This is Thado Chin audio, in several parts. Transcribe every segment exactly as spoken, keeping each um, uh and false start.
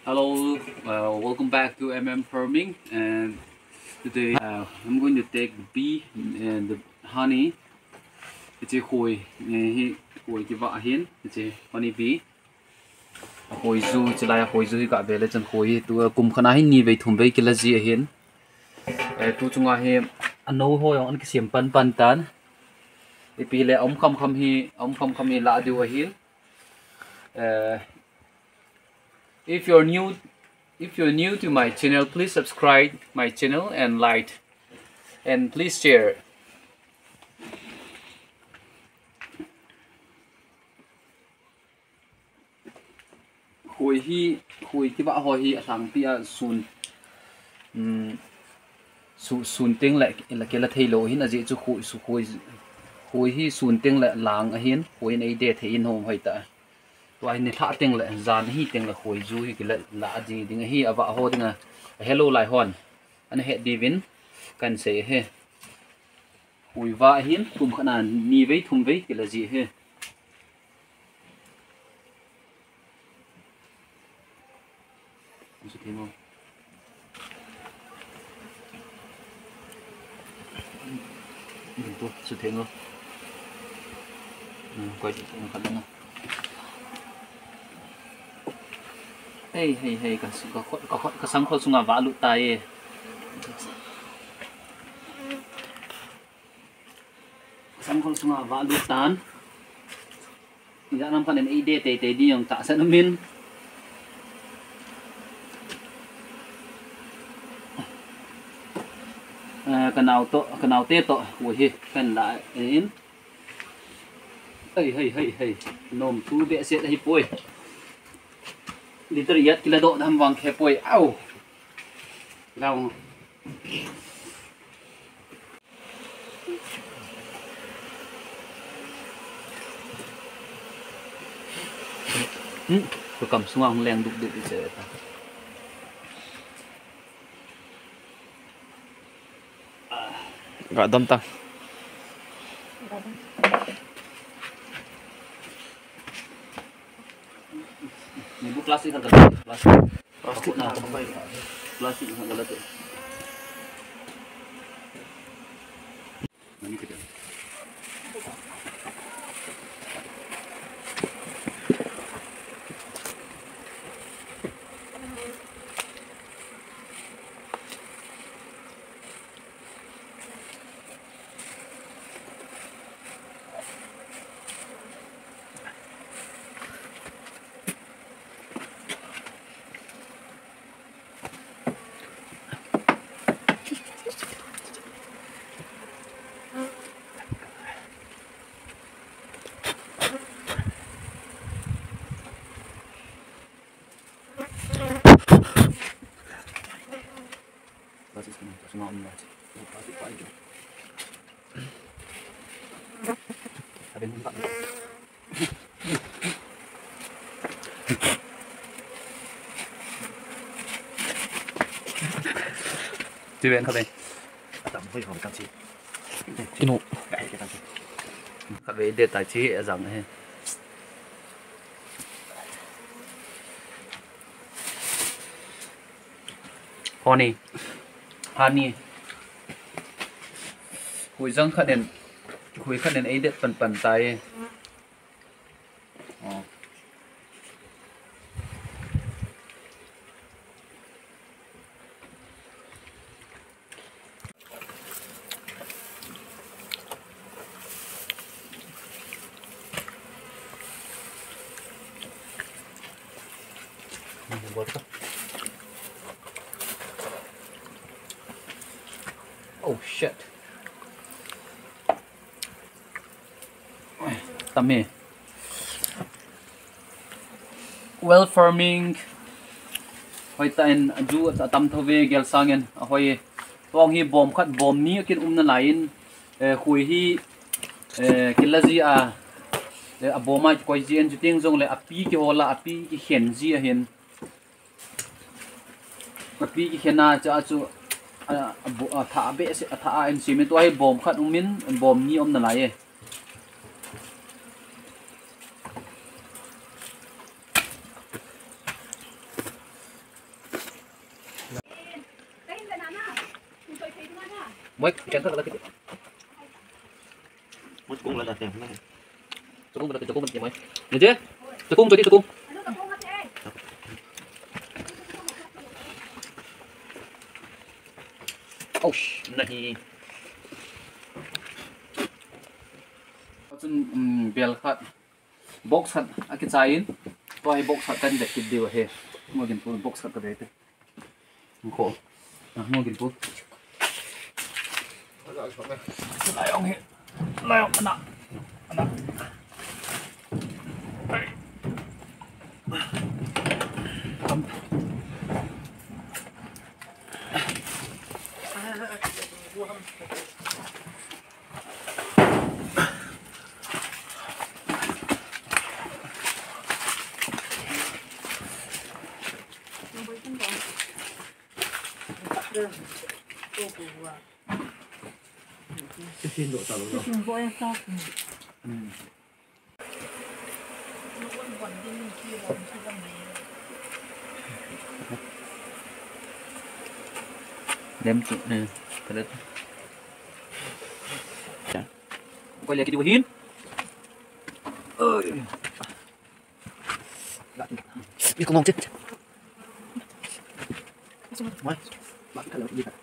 Hello, uh, welcome back to M M Farming, and today, uh, I'm going to take the bee and the honey. It's a khoi, eh, hi khoi kiva ahin, it's a honey bee. A khoi ju, chilai a khoi ju hi ka vele chan khoi hi tu, uh, kum khat a hin ni vei thum vei kila ji ahin. Eh, tu chunga hi ano ho jong an kisem pan pan tan. Ipi le om kham kham hi, om kham kham hi la diu ahin. Uh, if you're new, if you're new to my channel, please subscribe my channel and like, and please share. Khoi hi, khoi kiva ho hi alhangpi a sun, um, su, sun teng le, le kila thei lou hin ajeh chu khoi, su khoi, khoi hi sun teng le lang ahin, khoi in eide thei in hom hoi ta. Tua hin ni thlah teng le, jan hi teng le khoi ju hi kila la ji ding ahi, ava ho ding a, hello lai hon. Ana he divin, kan sei he. Khoi va hin, kum khat a ni vei thum vei kila ji he. Su theng o. Tu, su theng o. Hmm, koi, koi, koi, koi. Hei, hei, hei, ka, ka, ka, ka, ka sangkhol sunga va lut tai. Sangkhol sunga va lut tan. Ijat nam khat in eide tei tei ding jong tahsan umin. Eh, ka nao to, ka naote to, ui hi, kan la in. Hei, hei, hei, hei. Nom tu behseh ahi poi. Liter ijat kila doh dam vang khe poi. Au. Lao. Hmm, ka kam sunga hung leng dup dup i che ta. Ga dam ta. Ni bu plastic kan ta, plastic. Plastic na, plastic na, galat eh. Ti ven kha ve. Atam voi hom tam si. Inu. Kha ve de tai chi ajang he. Honey. Honey. Hui jang khat nen, hui khat nen ei det pan pan tai. Oh. Oh shit. Tami. Well farming. Hoi ta in aju atam tho ve gel sang in a hoi. Tong hi bom khat bom ni kin um nalai in, eh, hui hi, eh, kilaji a, eh, a bom a koi ji en ju ting jong le api kihola api kikhen ji ahin. Api kikhen a cha chu a, a, bo, a tha be se a tha a en si mi tua hi bom khat um in bom ni um nalai e. Moi, ikan ka lagi. Moi, kung lada teh, moi. Tukung berarti tukung berarti moi. Ni je, tukung jadi tukung. Oh, nahi. Chun, um, bel khat. Box khat akichai in. Tua hi box khat kan det kit diu ahi. Mo gin pu box khat ka det te. Ko. Ah, mo gin pu. Lai ong hi. Lai ong ana. Ana. Dem tu, eh, pada tu. Koi lagi dua hin. Oi. Ni ko ngong che. Mai. Ba ka lo ni ka.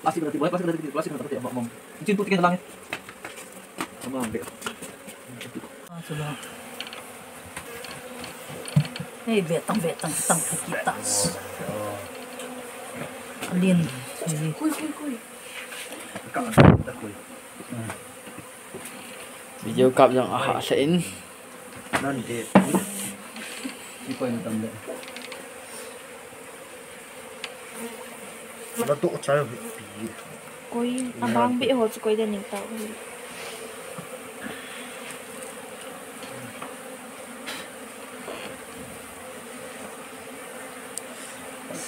Plastic na ti, plastic na ti, plastic na ti, bom, bom. Chin tu tikin lang. Sama ambil. Ah, sudah. Hei, betang, betang, tang kita. Alin. Kui, kui, kui. Video kap jong aha sa in. Nan de. Ni koi na tam de. Na to chai. Koi, abang be ho chu koi de ning tau.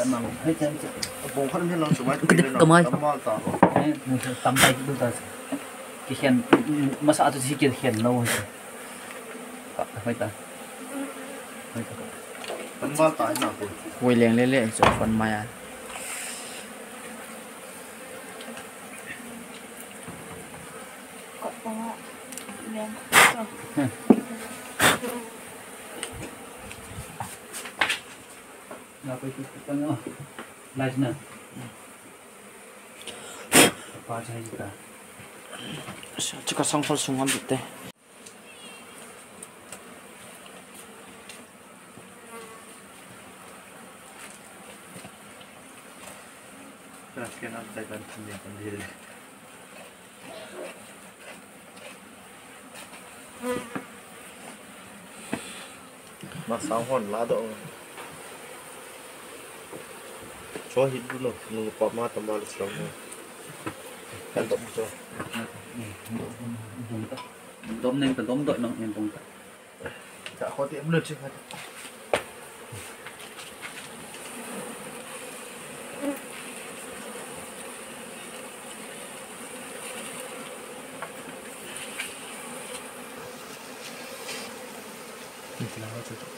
Ka mang, hei, chan, chan. Bong khat hin lang chu mai. Ka mai. Tam mal ta. Eh, tam tai tu ta. Kikhen, masa tu si kikhen lo. Ka, hoi ta. Hoi ta. Tam mal ta na ko. Hoi leng le le, chu phone mai a. Chuka sangkhol sung an te. Ma sang hon la do. Cho hit du no, nu pa ma ta ma le slo mo. Kan dom cho. Dom neng ta dom doi nong en dong ta. Cha kho ti em le chi kha.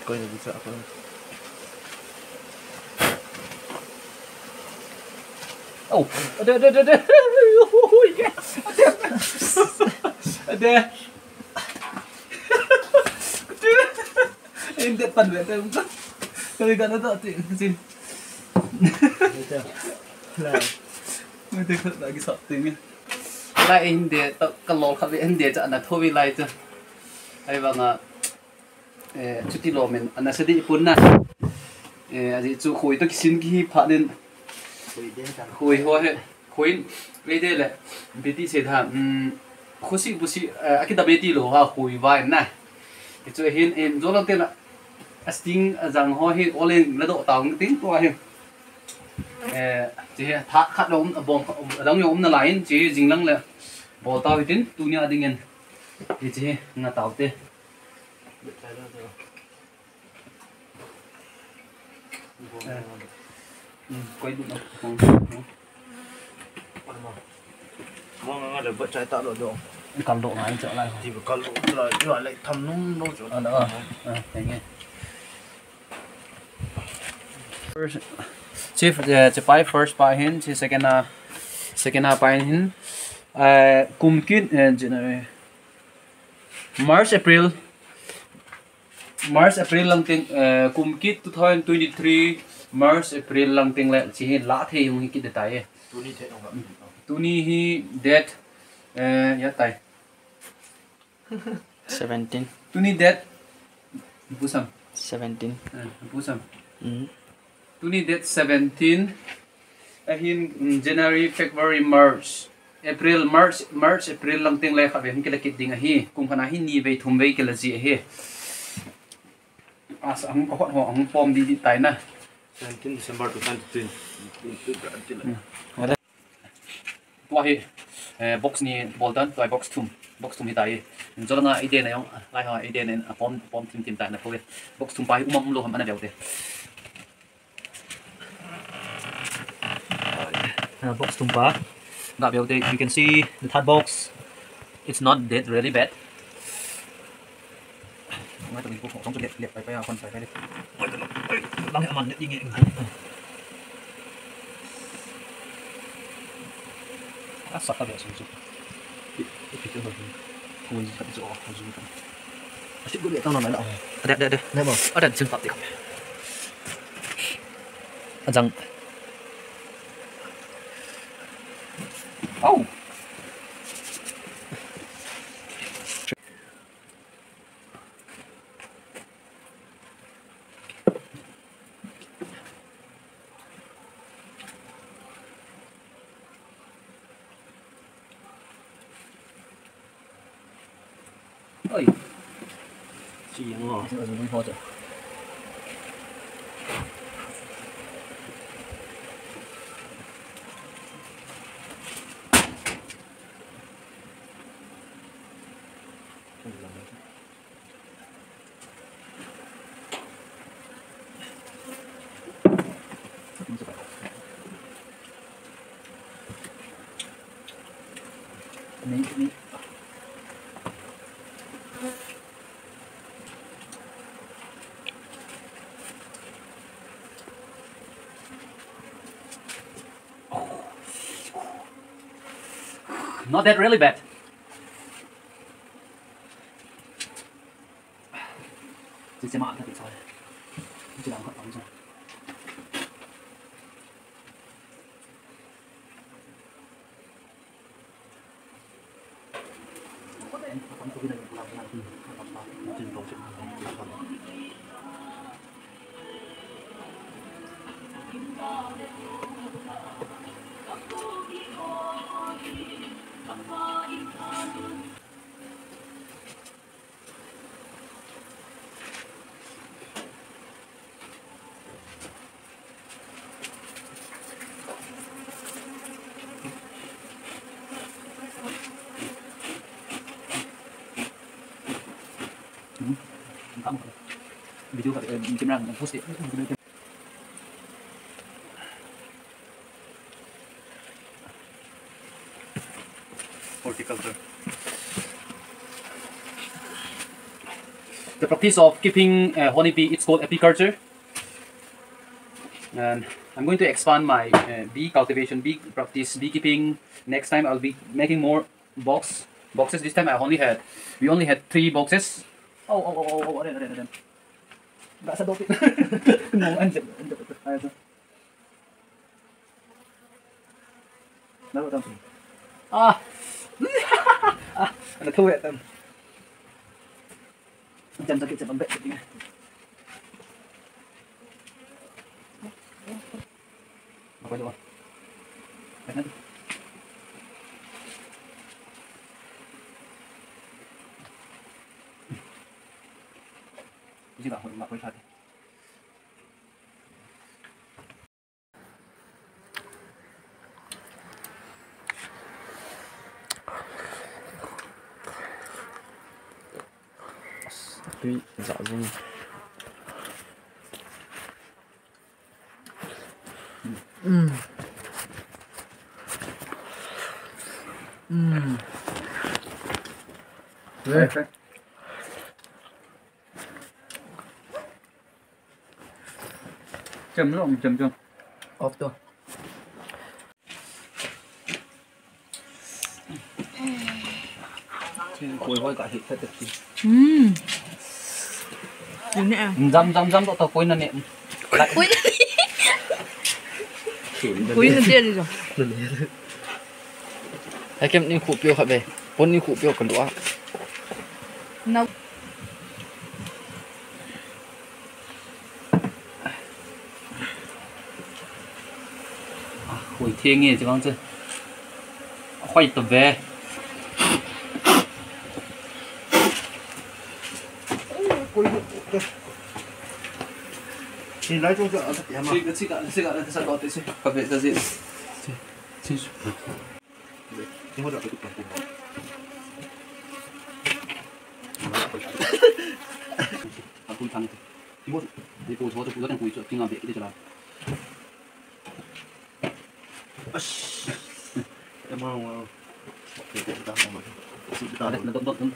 Koi na bisa apa? Oh, ada, ada, ada, ada. Ui, ui, ui. Ada. Ada. Indet pan ve te. Kali kana ta ti sin. Lai. Mai te khat lagi sap ting. Lai indet ta kalol khat ve indet cha na thovi lai cha. Ai vanga, eh, chuti lomin ana sadi pun na. Eh, aji chu khoi to kisin ki pha din. Khoi ho he. Khoi in, vei de le, B T C tha, um, khusi busi, eh, akidam e ti lo ha, khoi vai na. Kichu hin, in, jolang te na, Asting ajang ho hi olen la doh tau ting tua hi. Eh, chi hi tha khat lo um, bom, adang jo um nalai in, chi jing lang le bol tau hitin, tunia dingin. Hi chi hi nga tau te. Eh, mm, koi du na. Mo nga nga le bat chai ta lo jo. Kal do ngai cha lai. Ti kal do la jo lai tham nung lo jo. Ah, ah, ah, thank you. First, chi, eh, chi pai first pa hin, chi second a, second a pa hin, eh, kum kit, eh, January, March, April, March, April lang teng, eh, kum kit two thousand twenty-three, March, April lang teng le, chi hin la thei hung hi kit de tai. Tuni thei nung la. Tuni hi date, eh, ya tai. Seventeen. Tuni date. Pusam. Seventeen. Eh, pusam. Mm. Tuni date seventeen. Ahin, mm, January, February, March, April, March, March, April lang teng le khat ve hung kila kit ding ahi. Kum khat a hin ni vei thum vei kila ji ahi. Asa hung ka hot ho hung pom di di tai na. Seventeen December two thousand twenty. Tua hi, eh, box ni bol dan, tua box thum, box thum hi tai. Jolanga ide na jong, lai ho ide na a pom, pom thim thim tai na ko. Box thum pa hi um am um lou ham ana veu te. Uh, box thum pa. Nga veu te, you can see the third box. It's not that really bad. Ngai ta ni ko song song let let pai pai a kon pai pai let. Lang aman let inge. Asa ka be song song. Pi pi ko. Ko ji ka jo ko ji ka. Ati ko le ta na na. Ada ada ada. Na ba. Ada sim pa ti ka. Ajang. Oh. Oi. Siang ho. Not that really bad. Video ka, eh, camera ka post eh. Horticulture. The practice of keeping, uh, honeybee, it's called apiculture. And I'm going to expand my, uh, bee cultivation, bee practice, beekeeping. Next time I'll be making more box, boxes. This time I only had, we only had three boxes. Oh, oh, oh, oh, oh, ada, ada, ada. Enggak sedot. No, anjir, anjir. Ayo, tu. Dah, dah, dah. Ah. Ah, ada tu ya, tem. Macam sakit sebab beg ni. Apa tu? Kanan. Ini dah, dah, dah. Tui ja jing. Mm. Mm. Chem lo, chem, chem. Off to. Koi hoi ka hit phet phet. Hmm. Yun na. Jam, jam, jam, to, to, koi na ne. Koi. Koi na dia di jo. Hai kem ni khu pio kha be. Pon ni khu pio ka lua. Na. Hoi theng nge chi vang chu. Hoi to ve. Ni lai chung chu a ta ti ma. Chi ka, chi ka, chi ka, sa to te si. Ka ve ta si. Chi, chi. Ni ho da ka tu ka. A pun thang. Ni ho, ni pu ho tu pu da tang kui chu, kinga be ki de chala. Ash. Em, em, em. Dot, dot, dot.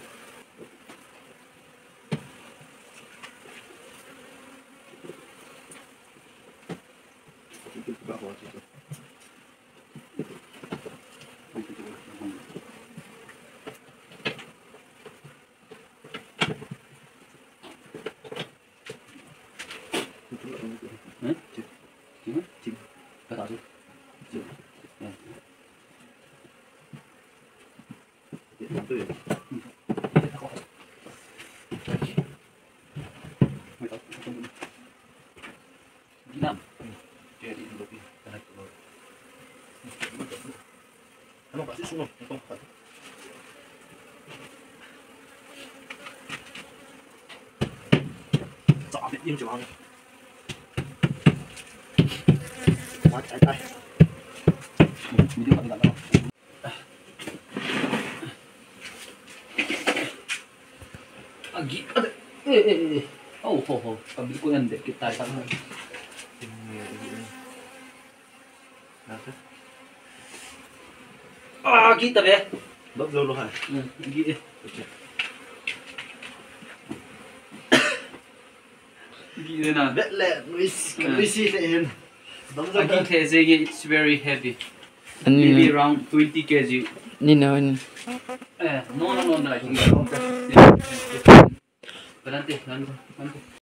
Agi, ade, eh, eh, eh. Ho, ho, ho. Kabi ko yan de, kita sa. Ah, kita be. Bab lo lo ha. Hmm, agi, eh. Agi, eh, na. Bet le, Luis, Luis, eh. Agi, it's very heavy. Maybe around twenty K G. Ni na ni. Eh, no, no, no, no, I think. Nanti, nanti, nanti.